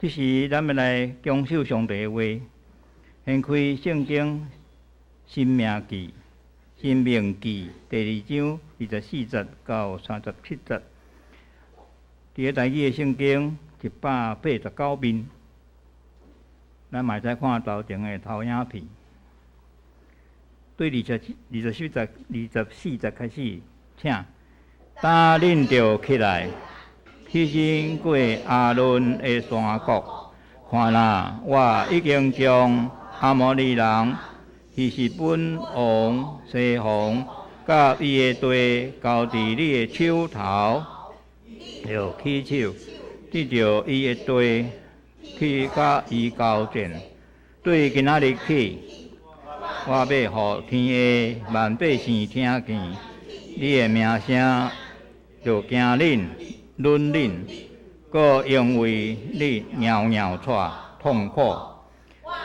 這時，咱欲來恭守上帝的話，掀開聖經申命記、申命記第二章24節到37節。佇个台語的聖經189面，咱嘛會使看頭前的投影片。對24節開始，請。今恁著起來，起身過亞倫的山谷，看哪，我已經將亞摩利人希實本王西宏佮伊的地交佇你的手頭，著起手，得著伊的地，去佮伊交戰。對今仔日起，我欲予天下萬百姓聽見你的名聲，就驚恁、忍恁，閣因為你搖搖掣痛苦。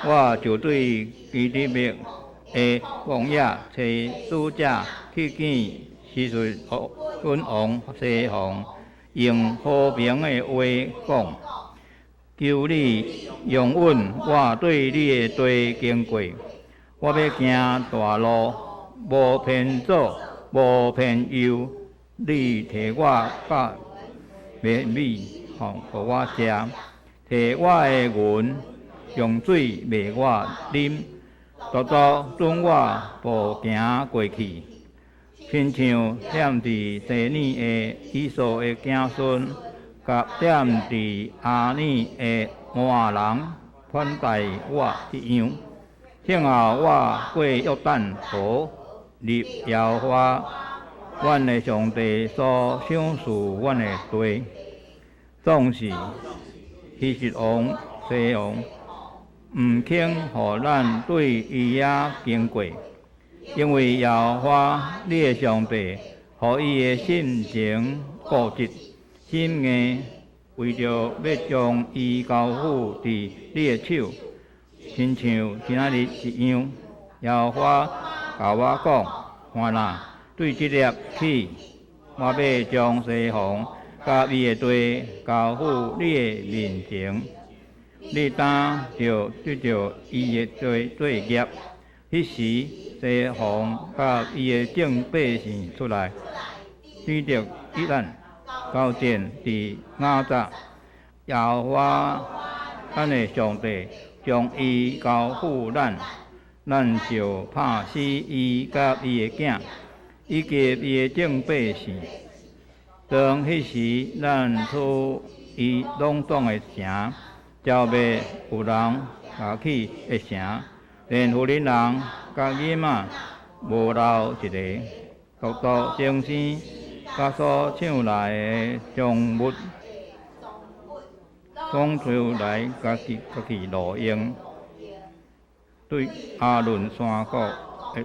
我就對基得麥的曠野差使者去見希實本王西宏，用和平的話講：求你容允我對你的地經過。我欲行大路，無偏左，無偏右。你提我佮米予我食，提我的銀用水麥我啉，獨獨准我步行過去，親像踮佇西耳的以掃的子孫，佮踮佇亞爾的摩押人款待我一樣。幸好我過約旦河，入耶和華阮的上帝所賞賜阮的地，總是希實王西宏毋肯予咱對伊遐經過，因為耶和華你的上帝，予伊的性情固執，心硬，為著欲將伊交付佇你的手，親像今仔日一樣。耶和華共我講：看哪，對這粒起，我欲將西宏佮伊的地交付你的面前，你當著得著伊的地做業。彼時，西宏佮伊的眾百姓出來，對著咱交戰佇雅雜。耶和華咱的上帝將伊交付咱，咱就拍死伊佮伊的囝，以及伊的眾百姓。當彼時，咱取伊攏總的城，剿滅有人共起的城，連婦人佮囡仔無留一個，獨獨精生佮所搶來的贓物，攏提來家己家己路用。對亞倫山谷的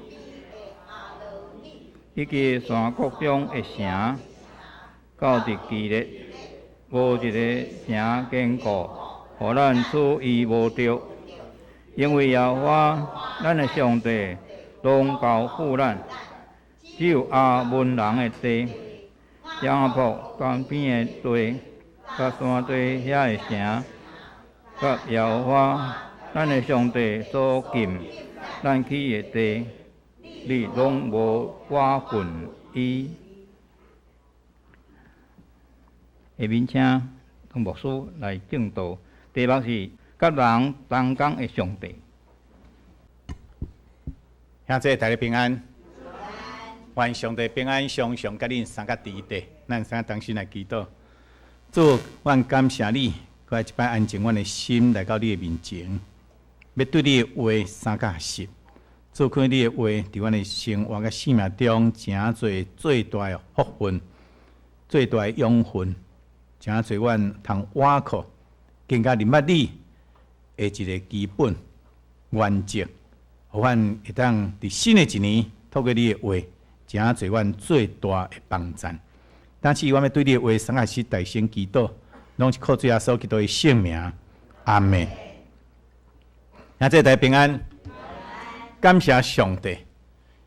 以及山谷中的城，到佇基列，無一个城堅固，予咱取伊無著。因為耶和華咱的上帝攏交付咱，只有亞捫人的地、雅博江邊的地、佮山地遐的城，佮耶和華咱的上帝所禁咱去的地，你攏無寡份伊。下面請張牧師來證道，題目是佮人同工的上帝。兄弟大家平安，願上帝平安常常佮恁三个佇佇。咱三個同心來祈禱。主，阮感謝你，閣來一擺安靜阮的心來到你的面前，欲對你的話相佮學習。主，看你的話佇阮的生活佮生命中，誠濟最大的福分、最大的養分，誠濟阮通倚靠，更加認捌你的一个基本原則，予阮會當佇新的一年，透過你的話，誠濟阮最大的幫贊。但是，阮欲對你的話，相佮學習大聲祈禱，攏是靠主耶穌基督的聖名，阿們。兄弟大家平安，感謝上帝，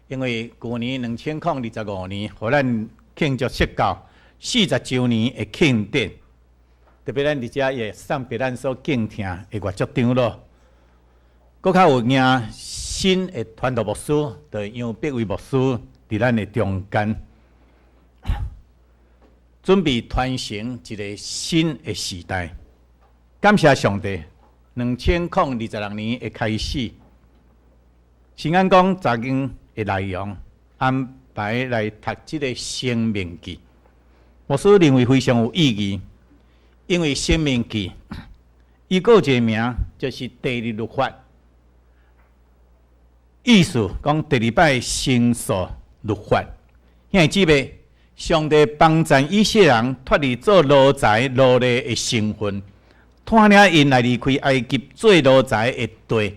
因為舊年2025年，予咱慶祝釋教40週年的慶典。特別咱佇遮也送予咱所敬聽的岳族長老，閣較有迎新的傳道牧師，就是楊碧威牧師佇咱的中間，準備傳承一個新的時代。感謝上帝，2026年的開始，先按講查經的內容安排來讀這個申命記。牧師認為非常有意義，因為申命記伊閣有一個名，就是第二律法，意思講第二擺申訴律法。兄弟姊妹，上帝幫贊以色列人脫離做奴才奴隸的身份，帶領𪜶來離開埃及做奴才的地，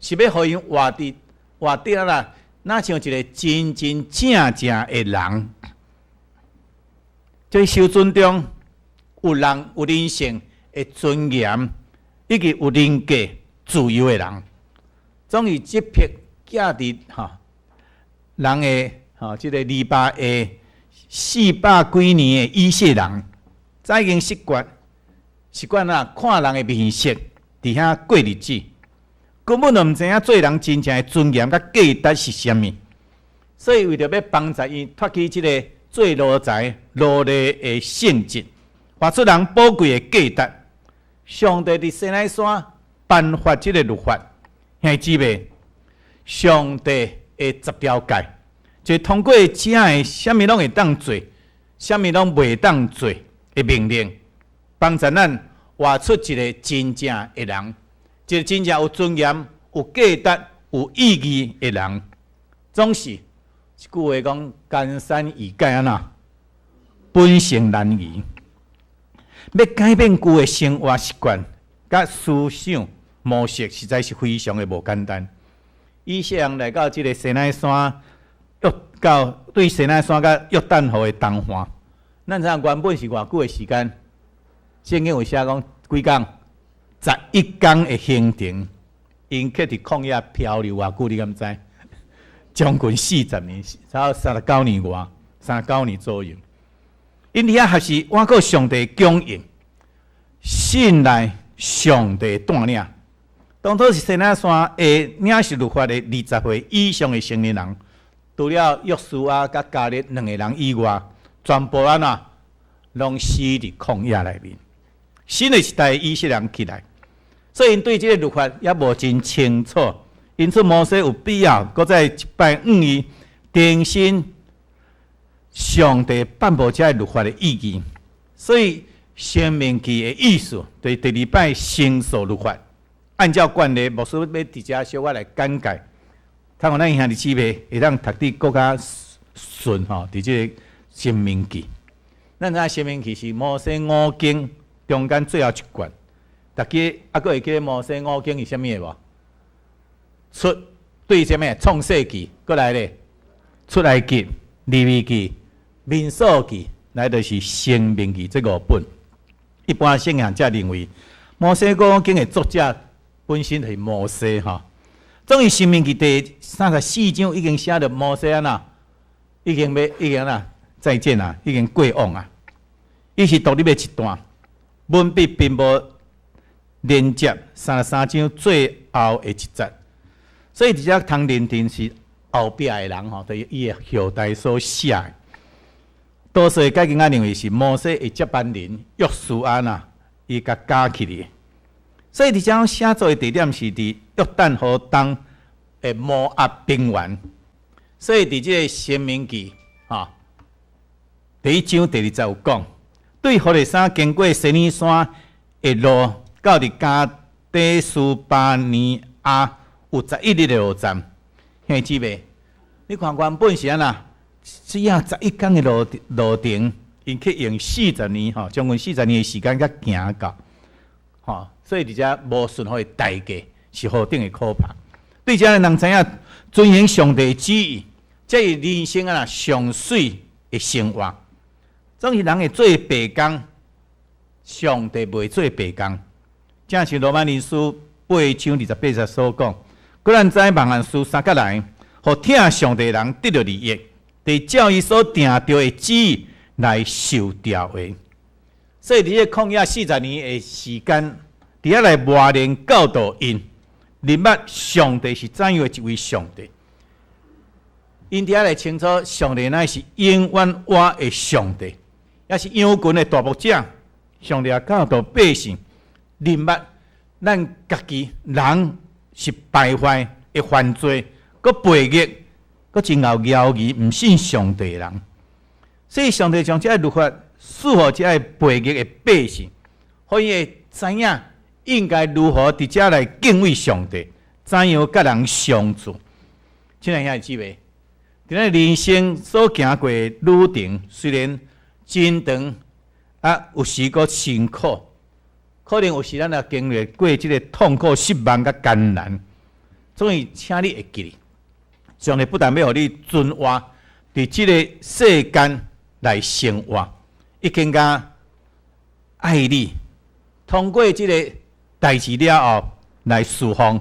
是欲予𪜶活佇活佇啦，若像一個真真正正的人，這受尊重，有人有人性的尊嚴，以及有人格自由的人，總是這批寄佇吼人的吼這個籬笆下四百幾年的以色列人，早已經習慣啊，看人的面色，佇遐過日子，根本就毋知影做人真正的尊嚴佮價值是啥物。所以為著欲幫助𪜶脫去這個做奴才奴隸的性質，活出人寶貴的價值，上帝佇西奈山頒發這個律法，兄弟姊妹，上帝的十條誡，就通過這的啥物攏會當做，啥物攏袂當做的命令，幫助咱活出一個真正的人，一個真正有尊嚴、有價值、有意義的人。總是一句話講，江山易改按怎，本性難移。欲改變舊的生活習慣、佮思想模式，實在是非常的無簡單。以色列人來到這个西奈山，約到對西奈山佮約旦河的東岸，咱知影原本是偌久的時間？聖經有寫講幾工？11工的行程，𪜶去佇曠野漂流偌久？你敢知？將近40年，差不多39年外，三十九年左右。𪜶佇遐學習倚靠上帝供應，信賴上帝帶領。當初是西奈山的領受律法的20歲以上的成年人，除了約書亞佮迦勒兩個人以外，全部按怎攏死佇曠野內面。新的時代以色列人起來，所以𪜶對這个律法猶無真清楚，因此摩西有必要閣再一擺向伊重新上帝頒布這个律法的意義。所以申命記的意思，就是第二擺申訴律法。按照慣例，牧師欲佇遮小可來簡介，盼望咱兄弟姊妹會當讀得閣較順吼，佇這个申命記。咱知影申命記是摩西五經中間最後一卷，大家猶閣會記得摩西五經是啥物的無？出對啥物？創世記，閣來咧，出埃及、利未記、民數記，來就是申命記這五本。一般聖經學者認為，摩西五經的作者本身就是摩西吼。總之申命記第34章已經寫著摩西按怎，已經欲已經按怎再見啊，已經過往啊。伊是獨立的一段，文筆並無連接三十三章最後的一節，所以佇遮通認定是後壁的人吼，就是伊的後代所寫的。多數的解經家認為是摩西的接班人約書亞啦，伊共加起來。所以佇遮寫作的地點是佇約旦河東的摩押平原。所以佇這个申命記吼，第一章第二節有講，對何烈山經過西奈山的路，到佇加低斯巴尼亞有11日的路程。兄弟姊妹，你看原本是按怎？只要十一工的路程，𪜶去用四十年吼，將近四十年的時間才行到，吼，所以佇遮無順予的代價是何等的可怕。對遮的人知影遵行上帝旨意，這是人生啊上媠的生活。總是人會做白工，上帝袂做白工。正像羅馬人書8章28節所講，閣咱知萬萬事相佮來，予疼上帝的人得著利益，得照伊所定著的旨意來受召的。所以佇這曠野四十年的時間，佇遐來磨練教導𪜶，認捌上帝是怎樣的一位上帝。𪜶佇遐來清楚，上帝乃是永遠活的上帝，也是羊群的大牧者。上帝也教導百姓，認捌咱家己人是敗壞、會犯罪、閣背逆、閣真𠢕枵疑、毋信上帝的人。所以上帝將這个律法賜予這个背逆的百姓，予𪜶會知影應該如何佇遮來敬畏上帝，怎樣佮人相處。親愛兄弟姊妹，佇咱人生所行過的旅程，雖然真長，啊，有時閣辛苦，可能有時咱也經歷過這個痛苦、失望佮艱難。總是請你會記得，上帝不但欲予你存活佇這個世間來生活，伊更加愛你。通過這個代誌了後，來侍奉、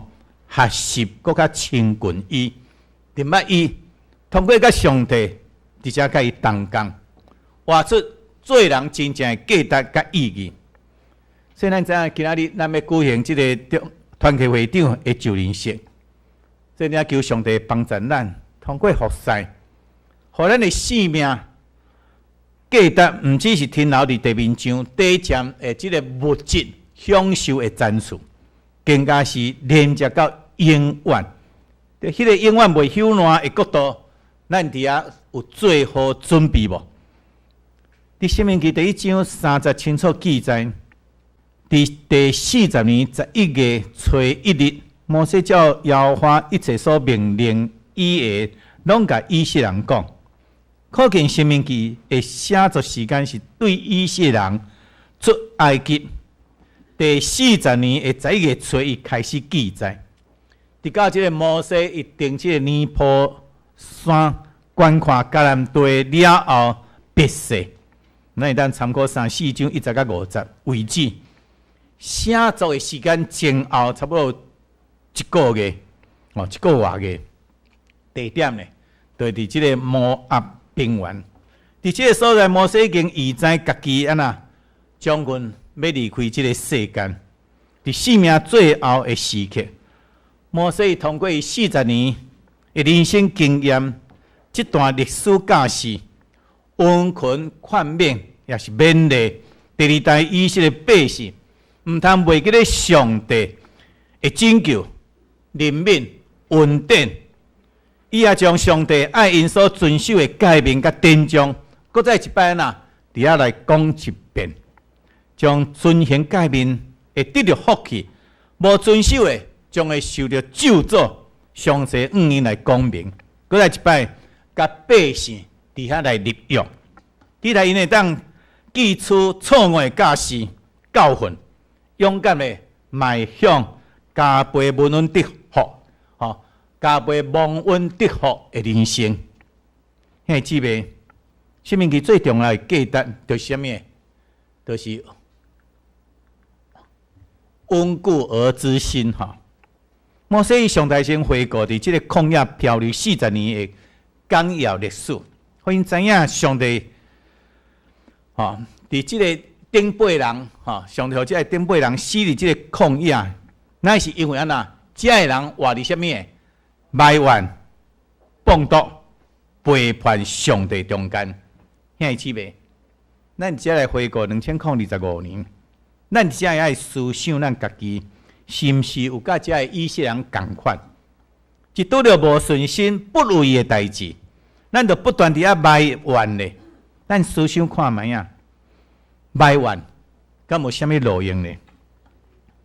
學習，閣較親近伊，認捌伊。通過佮上帝，佇遮佮伊同工，活出做人真正的價值佮意義。所以咱知影今仔日咱欲舉行這个中團契會長的就任式，所以咱求上帝幫助咱，通過服侍，予咱的生命價值，毋只是停留佇地面上短暫的這个物質享受的層次，更加是連接到永遠。佇彼个永遠袂朽爛的國度，咱佇遐有做好準備無？佇申命記第一章三節清楚記載，佇第四十年十一月初一日，摩西照耶和華一切所命令伊的，攏共以色列人講。可見申命記的寫作時間是對以色列人出埃及第四十年的十一月初一開始記載。直到這个摩西伊登這个尼波山觀看迦南地了後，別逝。咱會當參考三四章一節到五節為止。寫作的時間前後差不多一個月，哦，一個外月。地點呢，就佇這个摩押平原。佇這个所在，摩西已經預知家己按怎將近欲離開這个世間。佇生命最後的時刻，摩西通過伊四十年的人生經驗，這段歷史教示、殷勤勸勉，也是勉勵第二代以色列百姓，毋通袂記咧上帝的拯救、憐憫、恩典。伊也將上帝愛𪜶所遵守的誡命佮典章，閣再一擺呐，佇遐來講一遍，將遵行誡命會得著福氣，無遵守的將會受著咒詛。詳細向𪜶來講明，閣再一擺，共百姓佇遐來立約，期待𪜶會當記取錯誤的教示、教訓，勇敢的邁向加倍蒙恩得福，吼，加倍蒙恩得福的人生。兄弟姊妹，申命記最重要的價值就是啥物？就是溫故而知新，吼。摩西上台先回顧佇這个曠野漂流四十年的艱難歷史，予𪜶知影上帝，吼，佇這个頂輩人，吼，上帝予這个頂輩人死佇這个曠野，乃是因為按怎？這个人活佇啥物？埋怨、放毒、背叛上帝中間。兄弟姊妹，咱遮來回顧2025年，咱遮會愛思想咱家己，是毋是有佮這个以色列人仝款？一拄著無順心、不如意的代誌，咱就不斷佇遐埋怨咧。咱思想看覓仔，埋怨，敢無啥物路用呢？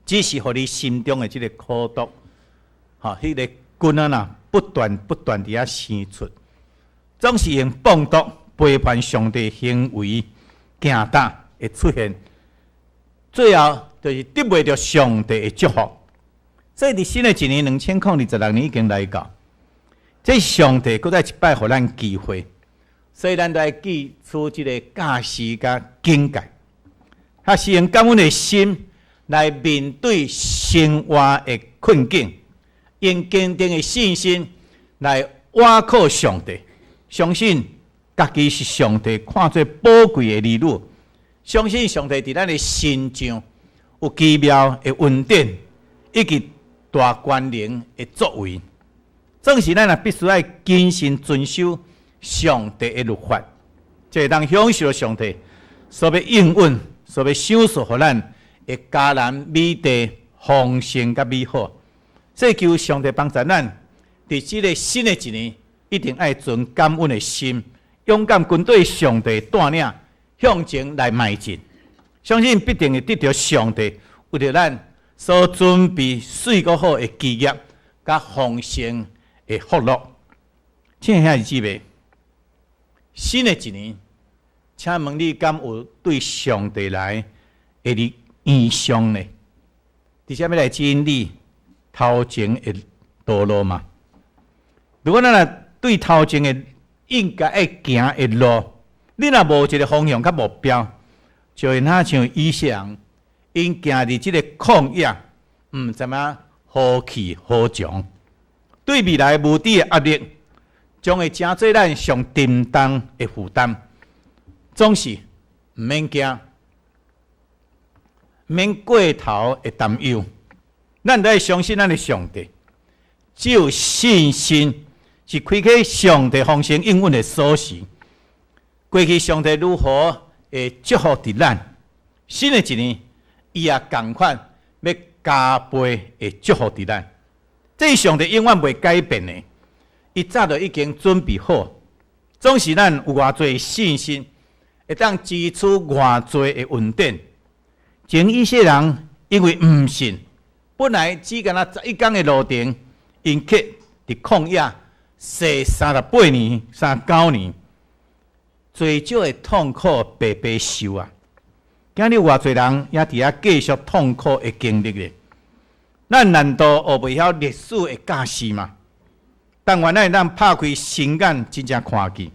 只是予你心中的這个苦毒，吼，彼个根仔呐，不斷不斷佇遐生出，總是用放毒、背叛上帝行為、行動會出現，最後就是得袂著上帝的祝福。所以佇新的一年2026年已經來到，這上帝閣再一擺予咱機會，所以咱來記取這个教示佮警戒，較是用感恩的心來面對生活的困境，用堅定的信心來倚靠上帝，相信家己是上帝看做寶貴的兒女，相信上帝佇咱的身上有奇妙的恩典，以及大權能的作為。總是咱若必須愛謹慎遵守上帝的律法，才會當享受上帝所欲應允、所欲賞賜予咱的迦南美地豐盛佮美好。所以求上帝幫助咱，佇這个新的一年，一定愛存感恩的心，勇敢跟隨上帝帶領向前來邁進。相信必定會得著上帝為著咱所準備媠閣好的基業，佮豐盛的福樂。親愛兄弟姊妹，新的一年，請問你敢有對上帝來的異象呢？佇啥物來指引你頭前的道路嗎？如果咱若對頭前的應該愛行的路，你若無一个方向佮目標，就會若像以色列人，𪜶行佇這个曠野，毋知影何去何從，對未來無知的壓力，將會成做咱上沉重的負擔。總是毋免驚，毋免過頭的擔憂，咱著愛相信咱的上帝，只有信心是開啟上帝豐盛應允的鎖匙。過去上帝如何會祝福佇咱，新的一年，伊也仝款欲加倍會祝福佇咱。這是上帝永遠袂改變的，伊早就已經準備好。總是咱有偌濟信心，會當支取偌濟的恩典。前以色列人因為毋信，本來只干焦11工的路程，𪜶卻佇曠野踅38年、39年，濟少的痛苦白白受啊！今日有偌濟人也佇遐繼續痛苦的經歷咧。咱難道學袂曉歷史的教訓嗎？但願咱會當拍開心眼，真正看見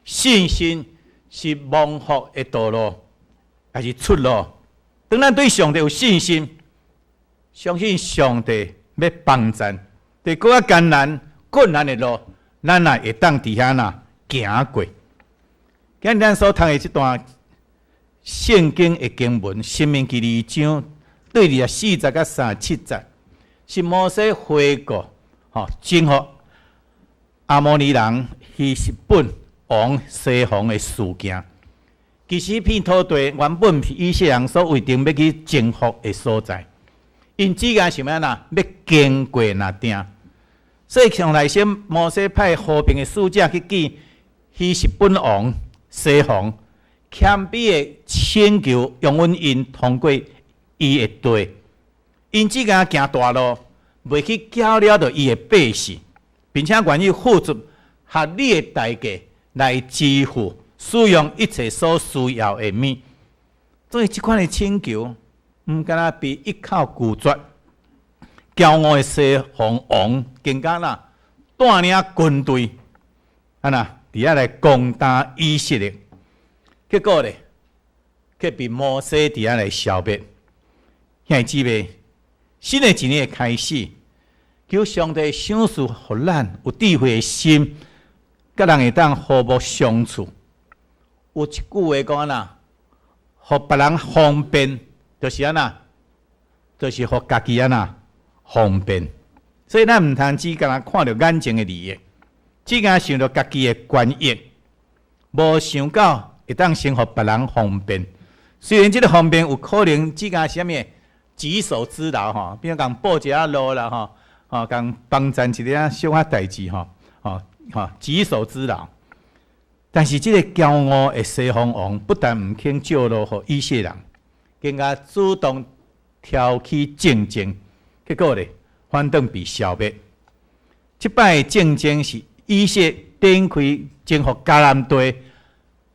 信心是蒙福的道路，抑是出路。當咱對上帝有信心，相信上帝欲幫贊，佇閣較艱難、困難的路，咱也會當佇遐呐行過。今日咱所讀的這段聖經的經文，《申命記》二章對24節佮37節，是摩西回顧，吼，征服亞摩利人希實本王西宏的事件。其實彼片土地原本是以色列人所預定欲去征服的所在，𪜶只干想欲按怎，欲經過若定。所以上來先摩西派和平的使者去見希實本王西宏，謙卑的請求容允𪜶通過伊的地。𪜶只干行大路，袂去攪擾著伊的百姓，並且願意付出合理的代價來支付使用一切所需要的物。所以這款的請求，毋干焦被一口拒絕。驕傲的西宏王更加啦帶領軍隊，按怎佇遐來攻打以色列，結果咧，卻被摩西佇遐來消滅。兄弟姊妹，新的一年的開始，求上帝賞賜予咱有智慧的心，佮人會當和睦相處。有一句話講按怎，予別人方便，就是按怎，就是予家己按怎方便。所以咱毋通只干焦看著眼前的利益，只干焦想著家己的權益，無想到會當先予別人方便。雖然這个方便有可能只干焦啥物舉手之勞吼，比如講布一下路啦吼，吼，共幫贊一下小可代誌吼，吼吼舉手之勞。但是這个驕傲的西宏王不但毋肯借路予以色列人，更加主動挑起戰爭，結果咧，反轉被消滅。這擺戰爭是以色列展開征服迦南地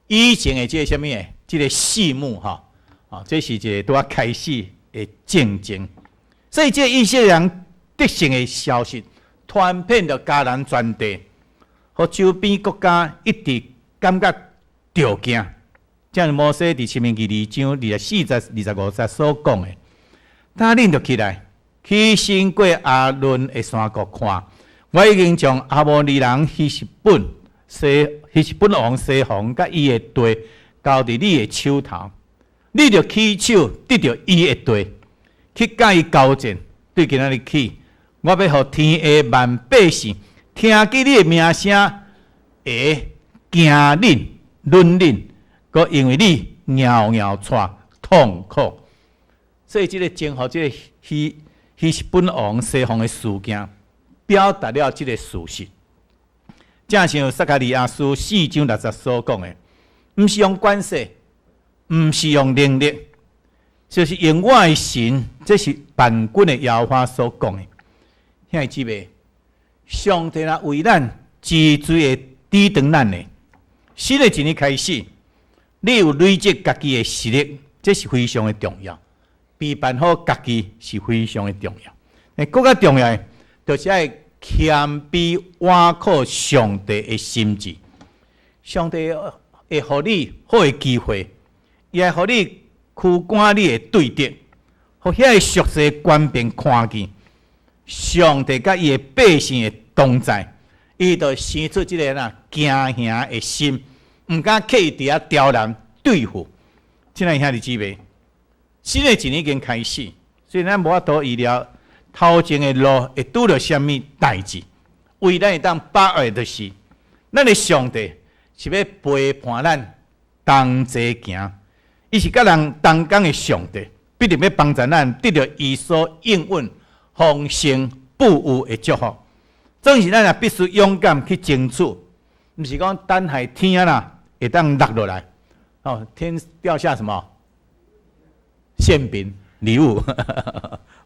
以前的這个啥物的，這个序幕吼，哦，這是一个拄仔開始的戰爭。所以這个以色列人得勝的消息，傳遍著迦南全地，予周邊國家一直感覺著驚。正如摩西佇申命記二章24節、25節所講的，今恁著起來，起身過亞嫩的山谷看，我已經將亞摩利人希實本王西宏佮伊的地交佇你的手頭。你著起手得著伊的地，去佮伊交戰。對今仔日起，我欲予天下萬百姓聽見你的名聲，會驚恁、忍恁，閣因為你搖搖掣痛苦。所以，這个征服這个希實本王西宏的事件，表達了這个事實。正像撒迦利亞書4章6節所講的，毋是用權勢，毋是用能力，就是用我的神，這是萬軍的耶和華所講的。兄弟姊妹，上帝若為咱治罪會抵擋咱的，新的一年開始，你有累積家己的實力，這是非常的重要。備辦好家己是非常的重要。但閣較重要的，就是愛謙卑倚靠上帝的心志。上帝會予你好的機會，伊會予你驅趕你的對敵，予遐个屬世權柄看見上帝佮伊的百姓的同在，伊就生出這个啦驚嚇的心，毋敢刻意佇遐刁難對付。親愛兄弟姊妹，新的一年已經開始，所以咱無法度預料頭前的路會拄著啥物代誌。唯咱會當把握的是，咱的上帝是欲陪伴咱同齊行，伊是佮人同工的上帝，必定欲幫助咱得著伊所應允豐盛富裕的祝福。總是咱也必須勇敢去爭取，毋是講等待天啦會當落落來，哦，天掉下什麼？餡餅禮物，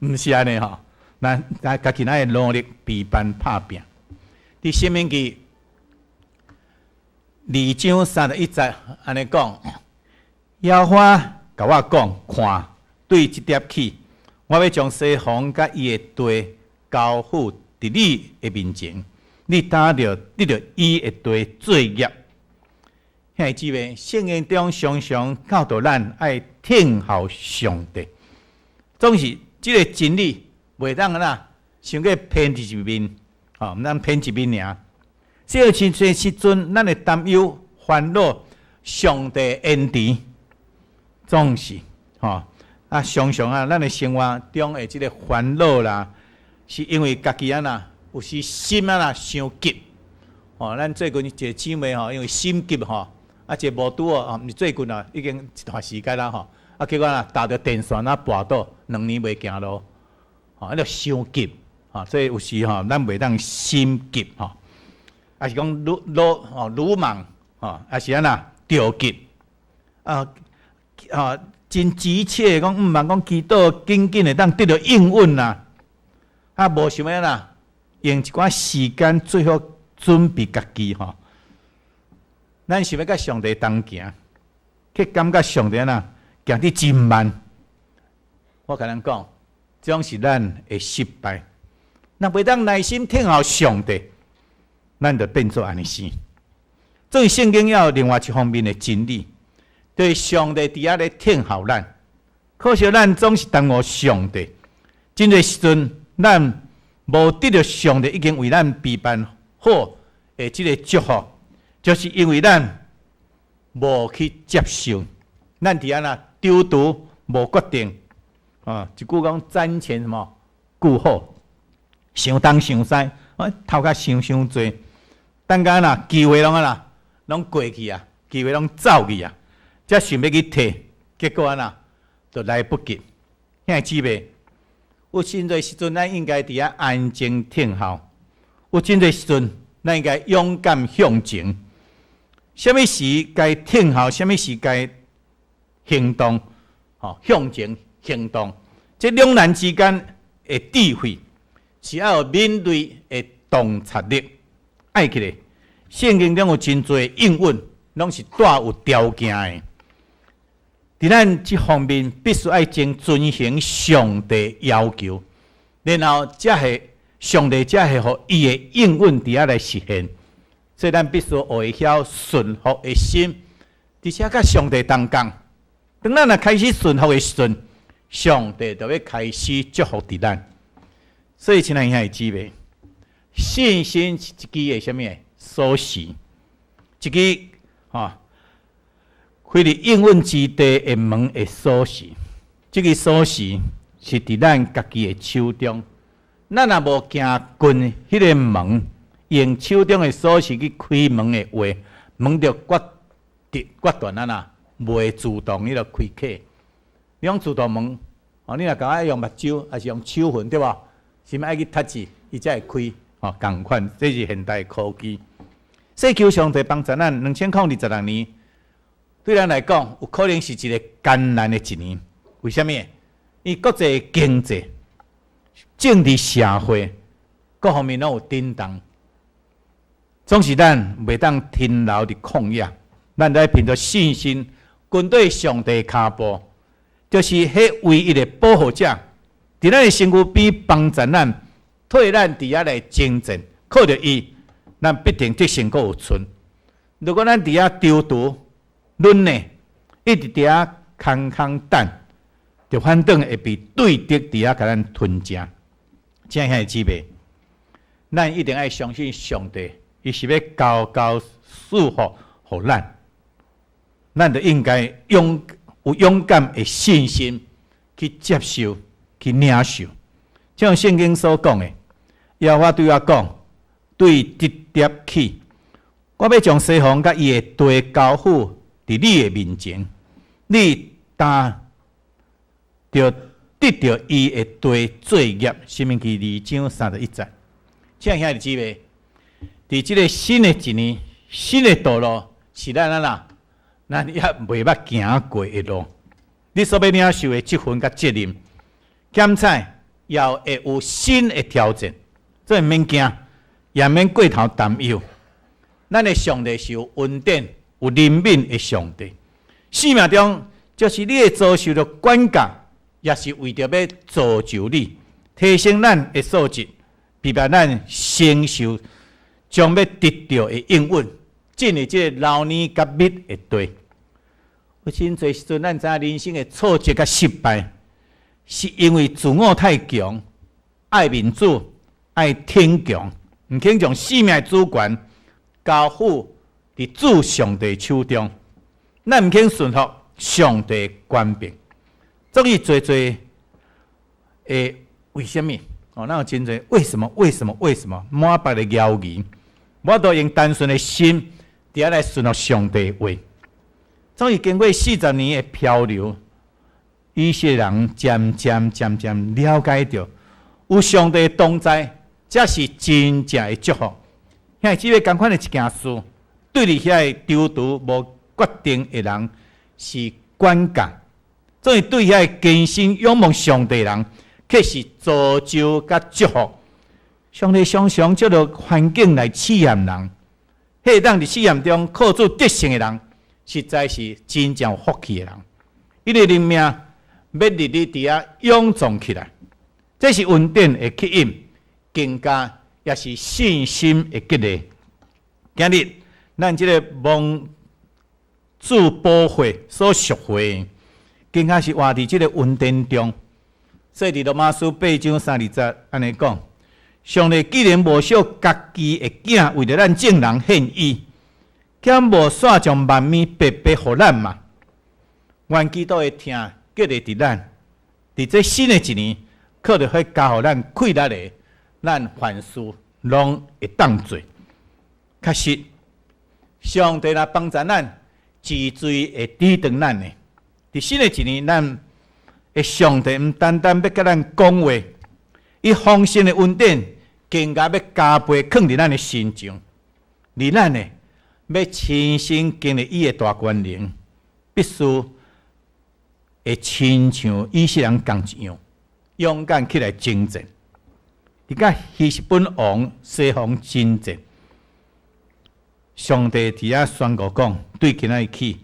毋是按呢吼，咱咱家己愛努力備辦拍拚。佇申命記2章31節按呢講，耶和華共我講，看，對這粒起，我欲將西宏佮伊的地交付佇你的面前，你當著得著伊的地做業。兄弟姊妹，聖經中常常教導咱愛聽候上帝，總是這个真理袂當按怎傷過偏佇一面，吼，毋通偏一面爾。這個真濟時陣，咱會擔憂、煩惱，上帝延遲，總是吼啊，常常啊，咱的生活中的這个煩惱啦，是因為家己按怎有時心按怎傷急，吼，咱最近一个姊妹吼，因為心急吼。啊，一个無拄好哦，毋是最近啊，已經一段時間啦吼。啊，結果啊，踏著電線啊，跋倒，2年袂行路，吼，彼個傷急，吼，所以有時吼，咱袂當心急吼，抑是講魯魯吼魯莽吼，抑是按怎著急，啊啊，真急切講，毋茫講祈禱緊緊會當得著應允啊，啊，無想欲按怎，用一寡時間做好準備家己吼。咱想欲佮上帝同行，卻感覺上帝按怎行得真慢。我共咱講，這種是咱的失敗。若袂當耐心等候上帝，咱就變做按呢生。所以聖經也有另外一方面的真理，對上帝佇遐咧等候咱。可惜咱總是耽誤上帝。真濟時陣，咱無得著上帝已經為咱備辦好的這个祝福。就是因為咱無去接受，咱佇按怎躊躇無決定，啊，一句講瞻前什麼顧後，想東想西，啊，頭殼想傷濟，等甲若機會攏按怎，攏過去啊，機會攏走去啊，才想欲去提，結果按怎，就來不及。兄弟姊妹，有真濟時陣，咱應該佇遐安靜等候；有真濟時陣，咱應該勇敢向前。啥物時該等候，啥物時該行動，吼，向前行動。這兩難之間的智慧，是愛有敏銳的洞察力。愛記得，聖經中有真濟應允，攏是帶有條件的。佇咱這方面，必須愛先遵行上帝要求，然後才會上帝才會予伊的應允佇遐來實現。所以咱必須學會曉順服的心，而且佮上帝同工。當咱若開始順服的時陣，上帝就欲開始祝福佇咱。所以，親愛兄弟姊妹，信心是一支的啥物鎖匙？一支吼，開佇應允之地的門的鎖匙，這个鎖匙是佇咱家己的手中。咱若無行近彼个門，用手中的鎖匙去開門的話，門就決定決斷按怎，袂自動彼个開啟。你講自動門，哦，你若共愛用目睭，抑是用手痕，對無？是毋愛去踢字，伊才會開。哦，仝款，這是現代科技。所以求上帝幫助咱，2026年對咱來講，有可能是一個艱難的一年。為啥物？因為國際經濟、政治、社會各方面攏有震動，總是咱袂當停留佇曠野，咱愛憑著信心，跟對上帝跤步，就是彼唯一的保護者，佇咱的身軀邊幫助咱，替咱佇遐來征戰，靠著伊，咱必定得勝閣有剩。如果咱佇遐躊躇、忍呢，一直佇遐空空等，就反轉會被對敵佇遐共咱吞食。親愛兄弟姊妹，咱一定愛相信上帝，伊是欲交交賜福予咱，咱就應該有勇敢的信心去接受、去領受。像聖經所講的，耶和華對我講：對直碟去，我欲將西宏佮伊的地交付佇你的面前，你擔著得著伊的地做業。申命記2章31節。親愛兄弟姊妹，佇這个新的一年、新的道路，是咱按怎？咱猶未捌行過的路。你所欲領受的這份佮責任，檢采也會有新的挑戰，所以毋免驚，也免過頭擔憂。咱的上帝是有恩典、有憐憫的上帝。生命中就是你會遭受著管教，也是為著欲造就你，提升咱的素質，預備咱承受將欲得著的應允，進入這个流奶佮蜜的地。有真濟時陣，咱知影人生的挫折佮失敗，是因為自我太強，愛面子，愛逞強，毋肯將生命的主權交付佇主上帝手中。咱毋肯順服上帝權柄，所以濟濟會為啥物？哦，咱有真濟為什麼？為什麼？為什麼？滿腹的猶疑，無法度用單純的心佇遐來順服上帝話。所以經過40年的漂流，以色列人漸漸漸漸了解著，有上帝同在，才是真正的祝福。兄弟姊妹，仝款的一件事，對佇遐个躊躇無決定的人是管教；所以對遐个堅心仰望上帝的人，卻是造就佮祝福。上帝常常藉著環境來試驗人，彼當佇試驗中靠主得勝的人，實在是真正有福氣的人。伊的靈命欲日日佇遐勇壯起來，這是恩典的吸引，更加也是信心的激勵。今日咱這个蒙主寶血所贖回，更加是活佇這个恩典中。所以佇羅馬書8章32節按呢講：上帝既然無惜家己的囝，為著咱眾人獻伊，敢無煞將萬物白白予咱嗎？願基督的疼激勵佇咱，佇這新的一年，靠著彼加予咱氣力的，咱凡事攏會當做。確實，上帝若幫助咱，治罪會抵擋咱的。佇新的一年，咱的上帝毋單單欲佮咱講話，伊豐盛的恩典更加欲加倍囥佇咱的身上，而咱呢，欲親身經歷伊的大權能，必須會親像以色列人仝一樣，勇敢起來征戰。佇佮希實本王西宏征戰，上帝佇遐宣告講：對今仔日起，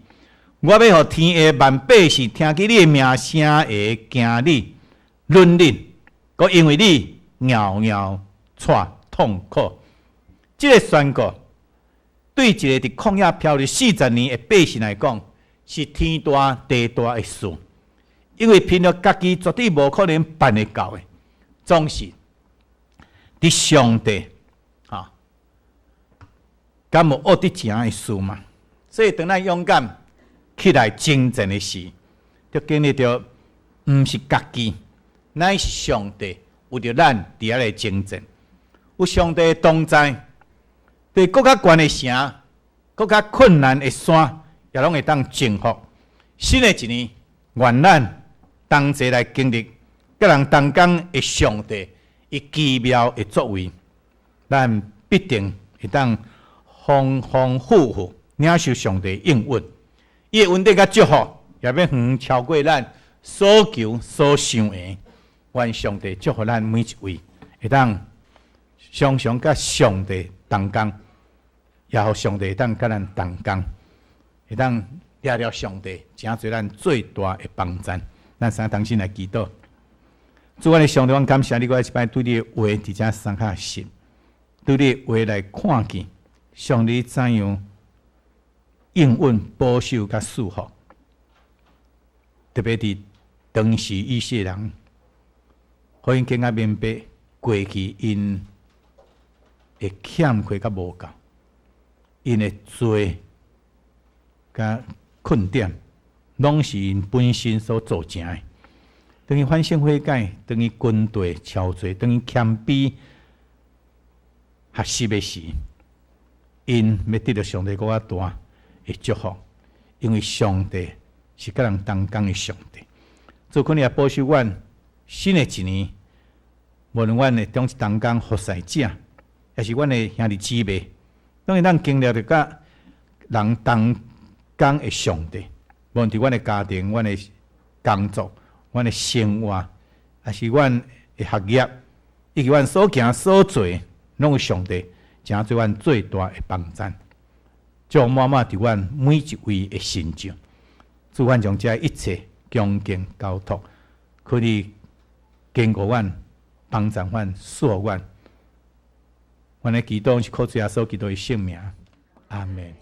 我欲予天下萬百姓聽見你的名聲會驚你、忍你，閣因為你搖搖掣痛苦。這个宣告對一个佇曠野漂流四十年的百姓來講，是天大地大的事。因為憑著家己絕對無可能辦會到的，總是佇上帝啊，敢無惡得成的事嘛？所以當咱勇敢起來征戰的時，就經歷著毋是家己，乃是上帝為著咱佇遐咧征戰。有上帝同在，對閣較懸的城，閣較困難的山，也攏會當征服。新的一年，願咱同齊來經歷，佮人同工的上帝，伊奇妙的作為，咱必定會當豐豐富富領受上帝應允。伊的恩典佮祝福，也欲遠超過咱所求所想的。願上帝祝福咱每一位，會當常常佮上帝同工，也予上帝會當佮咱同工，會當掠著上帝，成做咱最大的幫贊。咱三同心來祈禱。主，阮的上帝，阮感謝你，閣一擺對你的話佇遮相較信，對你的話來看見，上帝怎樣應允、保守佮賜福，特別佇當時以色列人，予𪜶更加明白過去𪜶的欠缺佮無夠，𪜶的罪佮困點，攏是𪜶本身所造成的。當𪜶反省悔改，當𪜶軍隊超罪，當𪜶謙卑學習的時，𪜶欲得著上帝閣較大的祝福，因為上帝是佮人同工的上帝。主，懇你也保守阮新的一年，無論阮的中一同工服侍者，抑是阮的兄弟姊妹，攏會當經歷著佮人同工的上帝，無論佇阮的家庭、阮的工作、阮的生活，抑是阮的學業，以及阮所行所做，攏有上帝成做阮最大的幫贊，祝滿滿佇阮每一位的身上。主，阮將這一切恭敬交託，求你堅固阮、幫助阮、賜福阮。阮的祈禱是靠主耶穌基督的聖名，阿門。